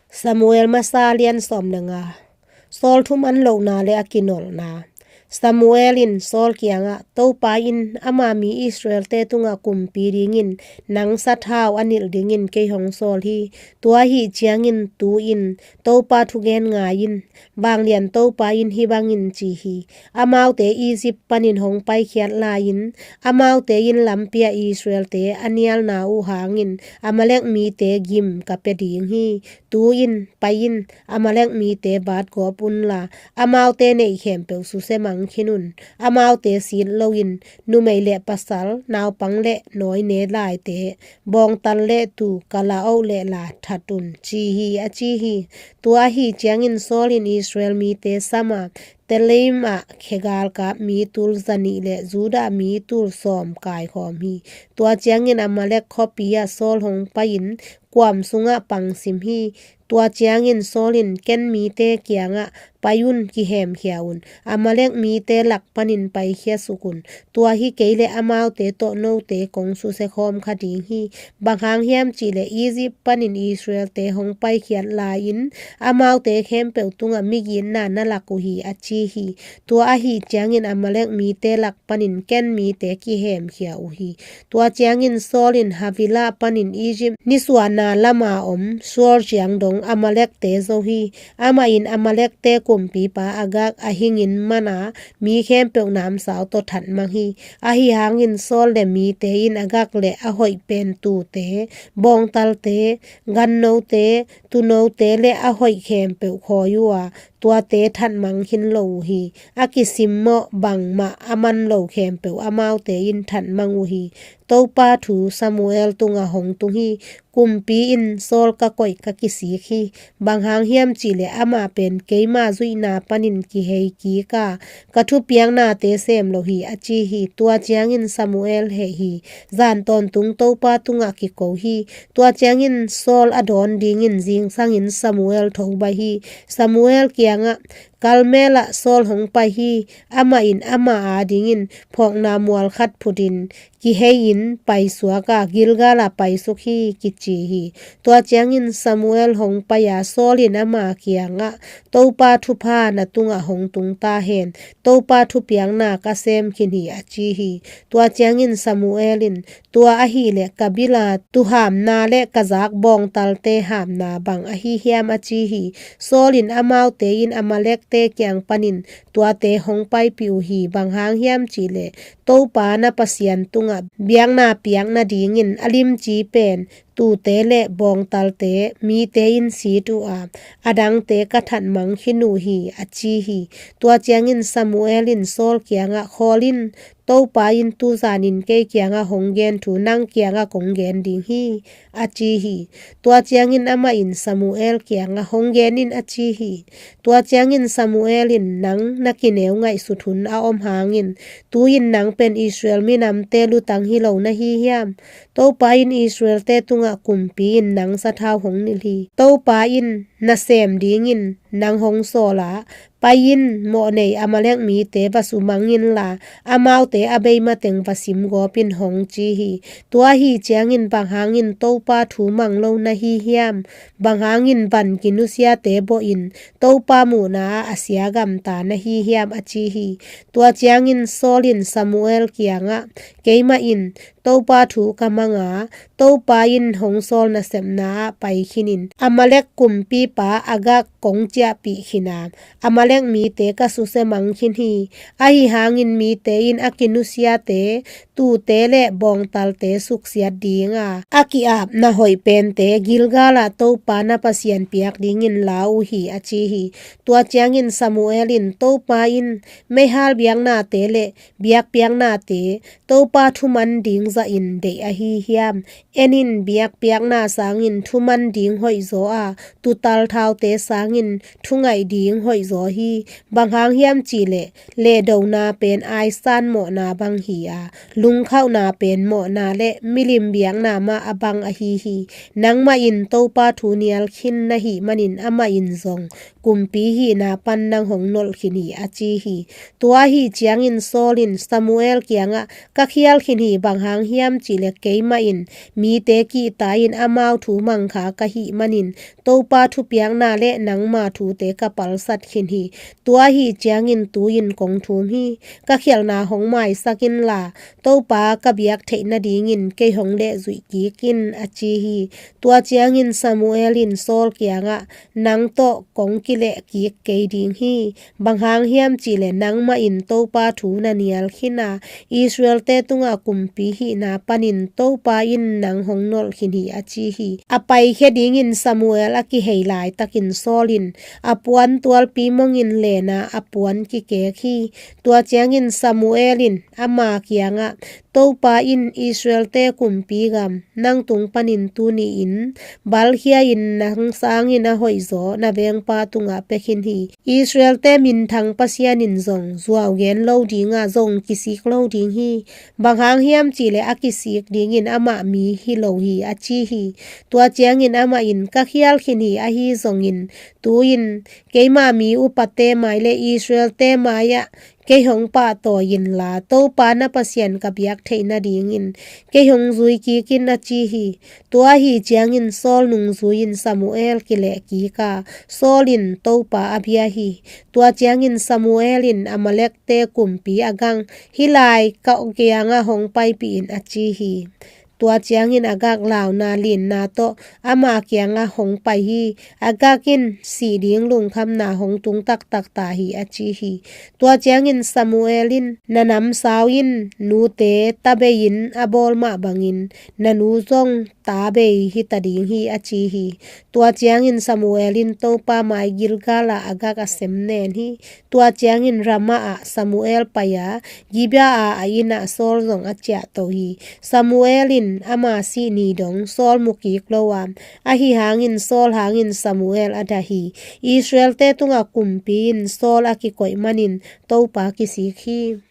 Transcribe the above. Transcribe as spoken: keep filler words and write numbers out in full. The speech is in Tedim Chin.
Samuel masa lian sawm le nga. Saul thuman lohna le a kinolhna. Samuel in Saul kiangah, Topa in ama mi Israel-te tungah kumpi dingin nang sathau a nilh dingin kei hong sawl hi. Tua ahih ciangin tu-in Topa thugen ngai in. Vanglian Topa in hih bangin ci hi. Amaute Egypt panin hong paikhiat lai-in, amaute in lampi-ah Israel-te a nialna uh hangin Amalek mite gim ka pia ding hi. Tu-in, pai in, Amalek mite bat gawp unla, amaute neih khempeuh susia mang khin un. Amaute sit loin, numei le pasal, naupang le nawi ne laite, bawngtal le tuu, kala-oh le la that un, ci hi, a ci hi. Tua ahih ciangin Saul in Israel mite sam a, Telaim ah khe galkap mi tul zanih le Judah mi tul sawm kaikhawm hi. Tua ciangin Amalek khuapi-ah Saul hong pai-in kuam sungah pangsim hi. Tua ciangin Saul in, Ken mite kiangah, Pai un, kihemkhia un, Amalek mite lak panin paikhia suk un. Tua hi kei leh amaute tawh note kong susia khawm kha ding hi. Bang hang hiam cih leh Egypt panin Israel-te hong paikhiat lai-in amaute khempeuh tungah migitna na lak uh hi, a ci hi. Tua ahih ciangin Amalek mite lak panin Ken mite kihemkhia uh hi. Tua ciangin Saul in Havilah panin Egypt nisuahna lama om Shur ciang dong Amalek-te zo hi. Amah in Amalek-te kumpipa Agag a hingin man a, mi khempeuh namsau tawh that mang hi. Ahi hangin Saul le mite in Agag le a hoih pen tuute, bawngtalte, gannote, tuunote le a hoih khempeuh khawi uh a, tuate that mang khin lo uh hi. A kisimmawh bangmah a man lo khempeuh amaute in that mang uh hi. Topa thu Samuel tungah hong tung hi. Kumpi in Saul ka koih ka kisik hi. Bang hang hiam cih leh amah pen keima zuihna panin kihei kik a, ka thupiaknate sem lo hi, a ci hi. Tua ciangin Samuel heh hi. Zan tawntung Topa tungah kiko hi. Tua ciangin Saul a dawn dingin zingsangin Samuel tho baih hi. Samuel kiangah, Karmel ah Saul hong pai hi. Amah in ama adingin phawkna mual khat phutin, kihei-in paisuak a, Gilgal ah paisuk hi, kici hi. Tua ciangin Samuel hong pai a, Saul in ama kiangah, Topa thupha na tungah hong tung ta hen. Topa thupiakna ka sem khin hi, a ci hi. Tua ciangin Samuel in, Tua ahih leh ka bil a tuuhamna le ka zak bawngtalte hamna bang ahi hiam, a ci hi. Saul in, Amaute in Amalek-te kiang panin tuate hong paipih uh hi. Bang hang hiam cih leh Topa na Pasian tungah biakna piak nadingin a limci pen tuute le bawngtalte mite in sit uh a, a dangte ka that mang khin uh hi, a ci hi. Tua ciangin Samuel in Saul kiangah, Khawl in, Topa in tuzanin kei kiangah hong gen thu nang kiangah kong gen ding hi, a ci hi. Tua ciangin amah in Samuel kiangah, Hong gen in, a ci hi. Tua ciangin Samuel in, Nang na kineu ngaihsut hun a om hangin, tu-in nang pen Israel minamte lutang hi lo na hi hiam? Topa in Israel-te tungah kumpi-in nang sathau hong nilh hi. Topa in nasem dingin nang hong sawl a, Pai in, mawhnei Amalek mite va sumang inla, amaute a bei mateng va simgawp in, hong ci hi. Tua ahih ciangin bang hangin Topa thu mang lo na hi hiam? Bang hangin van kinusiate bawhin Topa muhna-ah a sia gamta na hi hiam, a ci hi. Tua ciangin Saul in Samuel kiangah, Keimah in Topa thu ka mang a, Topa in hong sawl nasepna-ah pai khinin, Amalek kumpipa Agag kong ciahpih khin a, Amalek mite ka susia mang khin hi. Ahi hangin mite in a kinusiate, tuute le bawngtalte suksiat ding a, a ki-apna hoih pente Gilgal ah Topa na Pasian piak dingin la uh hi, a ci hi. Tua ciangin Samuel in, Topa in meihal biaknate le biakpiaknate Topa thuman ding zahin deih ahi hiam? En in, biakpiakna sangin thuman ding hoihzaw a, tuutal thaute sangin thungaih ding hoihzaw hi. Bang hang hiam cih leh lehdona pen aisan mawhna bang hi a, lungkhauhna pen mawhna le milim biakna mah a bang ahi hi. Nangmah in Topa thu nial khin na hih manin amah in zong kumpi hihna pan nang hong nolh khin hi, a ci hi. Tua ahih ciangin Saul in Samuel kiangah, ka khial khin hi, bang hang hiam cih leh keimah in mite kihta-in amau thu mang kha ka hih manin Topa thupiakna le nangma thute ka palsat khin hi. Tua ahih ciangin tu-in kong thum hi. Ka khialhna hong maisak inla, Topa ka biak theih nadingin kei hong lehzuih kik in, a ci hi. Tua ciangin Samuel in Saul kiangah, nang tawh kong kileh kik kei ding hi. Bang hang hiam cih leh nangmah in Topa thu na nial khin a, Israelte tungah kumpi hihna panin Topa in nang hong nolh khin hi, a ci hi. A paikhia dingin Samuel a kihei laitakin Saul in a puan tualpi mongin len a, a puan kikek hi. Tua ciangin Samuel in ama kiangah, Topa in Israelte kumpi gam nang tung panin tuni-in balkhia-in nang sangin a hoihzaw na vengpa tungah pia khin hi. Israelte minthang Pasian in zong zuau gen lo ding a, zong kisik lo ding hi. Bang hang hiam cih leh a kisik dingin amah mi hi lo hi, a ci hi. Tua ciangin amah in, ka khial khin hi, ahi zongin tu-in keima mi upate mai le Israelte mai-ah kei hong pahtawi inla, Topa na Pasian ka biak theih nadingin kei hong zui kik in, a ci hi. Tua ahih ciangin Saul nungzui-in Samuel kileh kik a, Saul in Topa a bia hi. Tua ciangin Samuel in Amalekte kumpi Agag, hih lai ka kiangah hong paipih in, a ci hi. Tua ciangin Agag launa linna tawh ama kiangah hong pai hi. Agag in sih ding lungkhamna hong tung taktak ta hi, a ci hi. Tua ciangin Samuel in, na namsau in nute ta bei-in a bawl mah bangin na nu zong ta bei hi ta ding hi, a ci hi. Tua ciangin Samuel in Topa mai Gilgal ah Agag a sem nen hi. Tua ciangin Ramah ah Samuel pai a, Gibea ah a inn ah Saul zong a ciahto hi. Samuel in ama sih ni dong Saul mu kik lo a, ahi hangin Saul hangin Samuel a dah hi. Israelte tungah kumpi in Saul a kikoih manin Topa kisik hi.